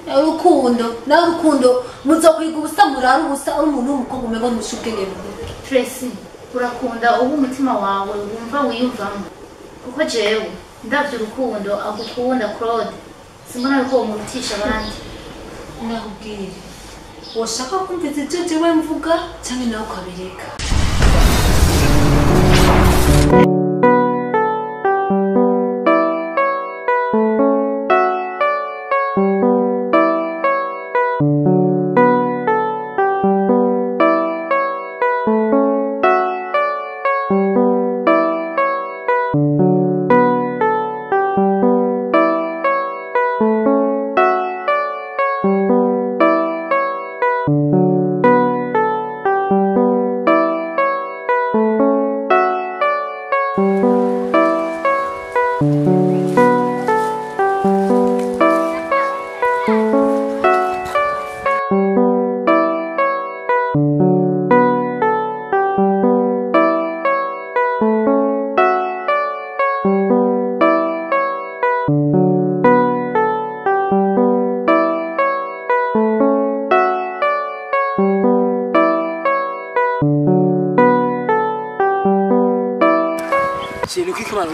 Urukundo nawe urukundo muzokwiga ubusa murara ubusa uri umuntu w'umukobwa umengo ntushe ubwenge buke. Tracy urakunda uba umutima wawe wumva wiyumvamo kuko jewe ndavye urukundo agukunda Claude simbona yuko womurutisha abandi. Nakubwire washaka kumviza ivyo jewe mvuga canke nawe ukabireka.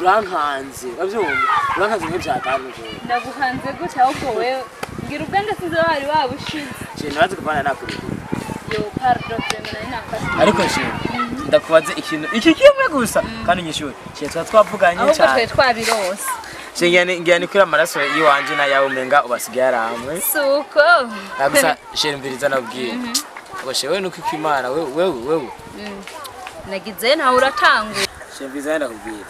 Urankanze bavyumva urankanze nk'ivyatanuje. Ndaguhanze gute ahubwo wewe ngira ubwenge sinzi wari wabushize. Je nabaze kuvana nakuri. Yo pardon vraiment nari nafashe. Ariko je ndakubaze ikintu iki kimwe gusa kandi nyishure. Je twa twavuganye cyane. Ahubwo twe twabirose. Je ngiye ni kuri amaraso yiwanje na yawe umenga ubasigaye aramwe. Suko. Gusa je mviriza nabwiye. Ngo shewe nuko ikimana wewe wewe wewe. Nagize ntawe uratangura. Je mviriza ndakubwira.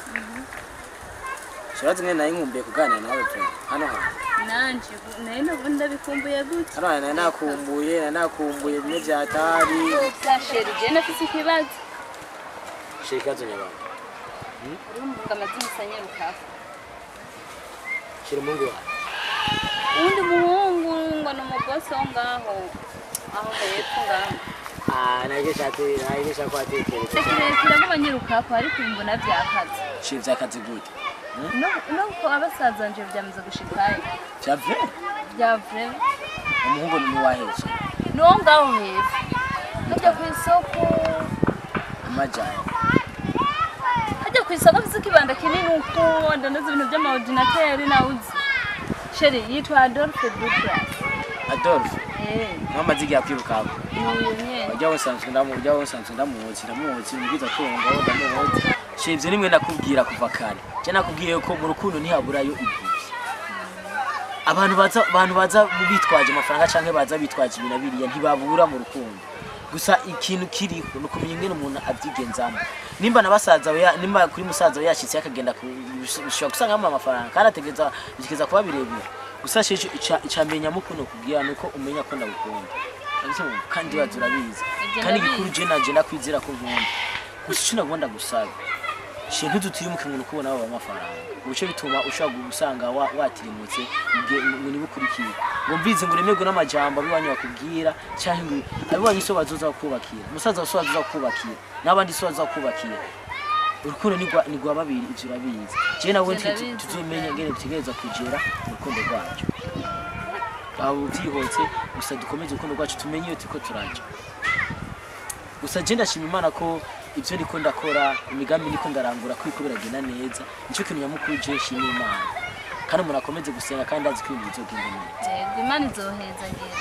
Shabazi ngene nayinkumbuye kuganira nawe pe hano hano nanje nayo ndabikumbuye gute hano hano nakumbuye bimwe byatari sheri je nafise ikibazo sheri kazo nyabana urumva amazina sanyerukafa sheri mungu wawe undi muhungu ngo no mubosi wo ngaho aho hepfo ngaho. Ah nagesha kwatekereza kirekire ngo nyirukako ariko imbona byakaze. Sheri byakaze gute? No ko abasaza nje byamaze gushikayo. Bya vrai? Bya vrai. Umuhungu ni waheje. No ngaho hepfo. Hajya ku isoko. Amajyana. Hajya ku isoko afise ikibanda kinini uko adandaza ibintu by'amaordinateur nawe uzi. Sheri yitwa Adolphe Douglas. Adolphe? Eh. Mama zigiye kwirukako. Nuyo nyene. Ujya wonsanzwe ndamuzi mubwiza tunga ndamuzi. Shivye nimwe nakubwira kuva kare. Je nakubwiye ko mu rukundo ntihaburayo ibyo. Abantu baza bitwaje amafaranga canke baza bitwaje ibintu biriya ntibabura mu rukundo. Gusa ikintu kiriho no kumenya ingene umuntu abyigenzamo. Nimba nabasaza we nimba kuri musaza we yashitse akagenda kushobora gusanga amafaranga kandi ategeza bikeza kuba birebire. Gusa sheje icamenya mukuno kubwira nuko umenya ko ndagukunda. Kandi bazurabizi. Kandi gikuru je naje nakwizera ko nkunda. Gusa ico nagomba gusaba shintu tutirimuke ngo kubona abo amafaranga ubuce bituma ushaka gusanga watirimutse ngo nibukurikiye ngo mbize ngo uremerwe n'amajambo abiwanyu bakubwira cyangwa ngo abiwanyu so bazoza kubakira musaza so bazoza kubakira n'abandi so bazoza kubakira. Urukundo ni gwa babiri ivyo urabizi. Je nawe tuzomenya ngene dutegereza kugera urukundo rwacu abo byihotse gusa dukomeze urukundo rwacu tumenye iyo turiko turaja. Gusa je ndashima Imana ko ivyo ndiko ndakora imigambi ndiko ndarangura kwiko biragenda neza nico kintu nyamukuru je shima Imana kandi umuntu akomeze gusenga kandi azi ko ibintu bizogenda neza. Yego Imana izohezagira.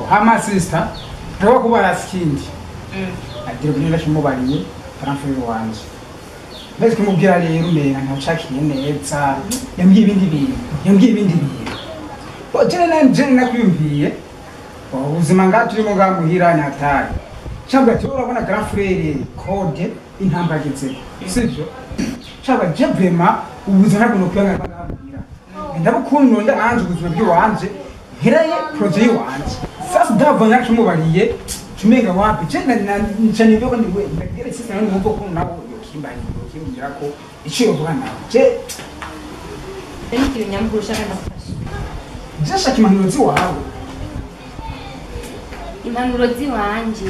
Hama sister, ndaba kubara sikindi. Agira kunyura shimubariye transfer wanje. Mbese kumubwira rero umenga ntacakiye neza. Yambwiye ibindi bintu. Yambwiye ibindi bintu. Bo jene nakwiyumviye. Ubuzima ngaturimo ngamuhira nyatari. Cyangwa ati urabona grand frère code intambagitse. Sivyo? Cyangwa je vraiment ubuzima ntabwo nokwiyanga ngamuhira. Ndabukunda ndanje ubuzima bw'iwanje. Hereye projet yiwanje. Sasa ndabona kimubariye tumenga wapi je nchani ndiko ndiwe ndagere sisi nani ngomba ko nabo yokimbani yokimbira ko Icyo yovuga nawe je N'ikintu nyamukuru ushaka ndagufasha. Je shaka impanuro ziwawe. Impanuro ziwanje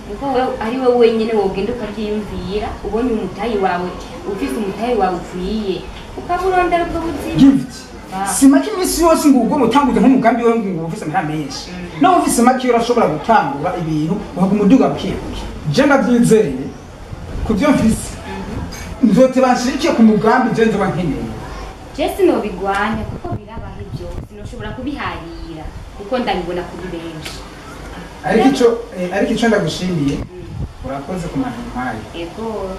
niko wewe ari wewe wenyene wogenda ukavyiyumvira ubonye umutayi wawe ufise umutayi wawe ukwiye ukaburondera ubwo buzima. Gift. Simaki imisi yose ngo ubwo mutanguze nk'umugambi wewe ngo ufise amahera menshi. Nawe ufise make urashobora gutangura ibintu ukaguma uduga bukebuke. Je ndavyizeye kuvyo mfise. Nzote banshirikiye ku mugambi je nzoba nkeneye. Je sinobigwanya kuko birabaho ivyo sinoshobora kubiharira kuko ndabibona kuri benshi. Ariko ico ndagushimiye urakoze ku mpanuro umpaye. Ego.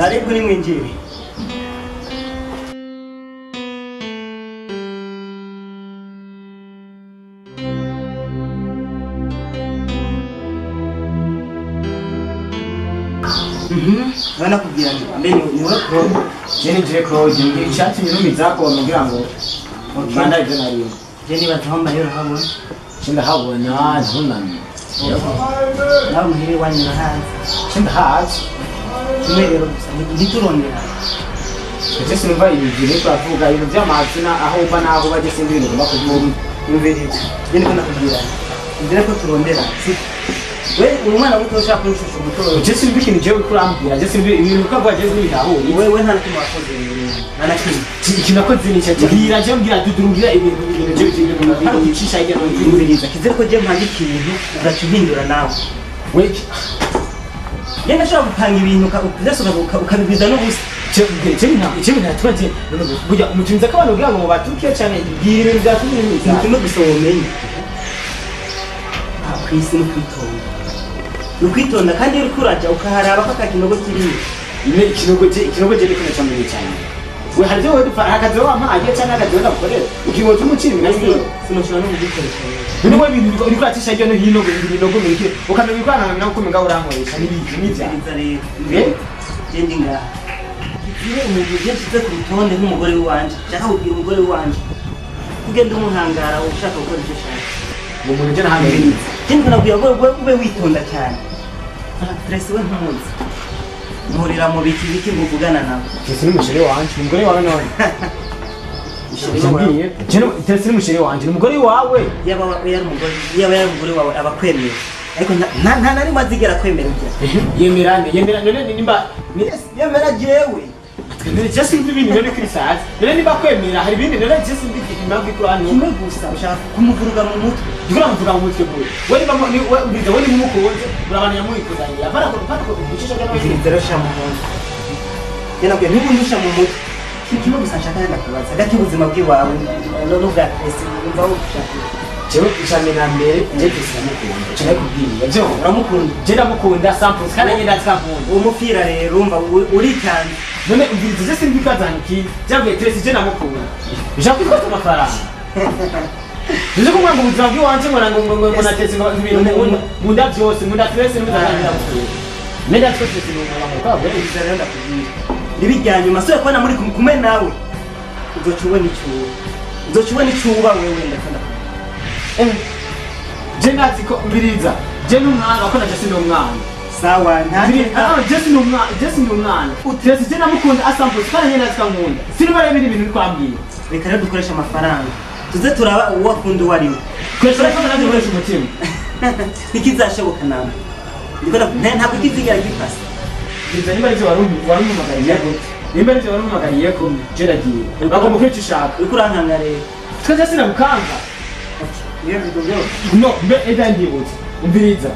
Karibu ni mwinjiri. Bana kubwira nti mbe ni we Claude. Je ni je Claude ngira icyatumye numizako kugira ngo banda ibyo nariyo. Je niba ntahomba rero habona. Je ndahabona ntunamye. Nawe muhire wanyu urahazi. Je ndahazi. Kimwe rero gusa ntiturondera. Je sinumva ibintu biriko avuga ibintu by'amazina aho uva n'aho bajya sindi ibintu ugomba kuvuga. Umviriza. Je niko nakubwira. Nzira ko turondera. Si we umwana muto ushaka kunshusha umutozo. Je sinumva ikintu jewe uriko urambwira. Je sinumva ibintu uriko uravuga je sinibitahuye. Wewe nta na kimwe wakoze nta na kimwe. Ikintu nakoze ni icyo mbwira je mbwira dudurumbwira ibintu je ibintu bicisha hirya no hino. Umviriza kizere ko je mpanga ikintu ugaca uhindura nawe. We Yenda ndashobora gupanga ibintu byose ukabigwiza n'ubusa. Je natwaje burya umutunza ko abantu kugira ngo batuke cyane bwira ibintu byatumye Ikintu kimwe gusa womenya ku isi ni ukwitonda. Ni ukwitonda kandi iyo uriko uraja ukaharaba ko ata kinogo kirimo. Ikinogo je niko nacamenye cyane. We hari ibyo dupfa akazi wampaye cyangwa akazi ndagukorera ukingo cy'umuciri Nasi sinoshobora no kugikoresha. None we ibintu uriko uracisha hirya no hino ngo ibinogo murike ukamenya ikorana nawe uko urankoresha n'ibiki n'ibya. Umviriza rero. Je ndi ngaha. Kizire umuntu je nshyize ku rutonde nk'umugore w'iwanje. Nshaka kugira umugore w'iwanje. Kugenda umuhangara ushaka gukora icyo ushaka. Uwo muntu je nahangara. Je ndiko nakubwira ngo ube witonda cyane. Tracy we ntumuzi. Muhurira mu biki biki ngo uvugana nawe. Tracy ni umusheri wanje, umugore wawe none. Tracy ni umusheri wanje, ni umugore wawe. Yaba yari umugore, yaba yari umugore wawe abakwemera. Ariko nta na rimwe azigera kwemera ibyo. Yemerane, yemerane none nimba yemera jewe. None je simbi ibintu none kuri sazi. None nimba kwemera hari ibindi none je simbi impamvu ikura hano. Kimwe gusa ushaka kumuvuruga mu mutwe. Ndikora muvuga mu mutwe bwe. We nimba ni we umbiza we ni mumukunze urabana yamwikuzanira. Avana ko pata ko gucisha cyangwa Umviriza rero sha muhungu. Je nakubwiye ntibundusha mu mutwe. Ikintu kimwe gusa nshaka ndakubaza hagati y'ubuzima bw'iwawe n'ubwa Tracy wumva ushaka. Jewe icambere na mbere je Tracy ndamukunda. Je ndakubwiye. Je uramukunda. Je ndamukunda 100% kandi nyine ndakamukunda. Uwo mupira rero urumva uritanze. None umviriza je simbi kazana iki? Jabwe Tracy je ndamukunda. Ushaka kwitwaza amafaranga. Nje kumwanga ubuzima bw'iwanje ngo ngo ngo ngo na Tracy ngo ibintu nkunda byose nkunda Tracy n'ubuzima ndamukunda. Nenda Tracy ni umuntu wawe. Umviriza rero ndakubwira. Nibi rya nyuma so yakubona muri kumwe nawe. Uzoca ubona icuba. Uzoca ubona icuba wewe ndakunda. Je ndazi ko mbiriza. Je n'umwana wako na Jesse ni umwana. Sawa nta Jesse ni umwana, Jesse ni umwana. Tracy je ndamukunda asample kandi nyine ndakamukunda. Sinumva rero ibindi bintu uri kwambwira. Reka rero dukoreshe amafaranga. Tuze turaba uwo akunda uwo ari we. Koresha amafaranga dukoresha umutima. Ntikizashoboka namwe. Ndiko ntabwo kizigera gipasa. Mbiriza nimba arivyo warumumagariye ko. Nimba arivyo warumumagariye ko je ndagiye. Bagomba kwica ushaka. Uriko urankanga rero. Twese sinagukanga. Niyo video byose. No, mbe ejo ndibutse. Umviriza.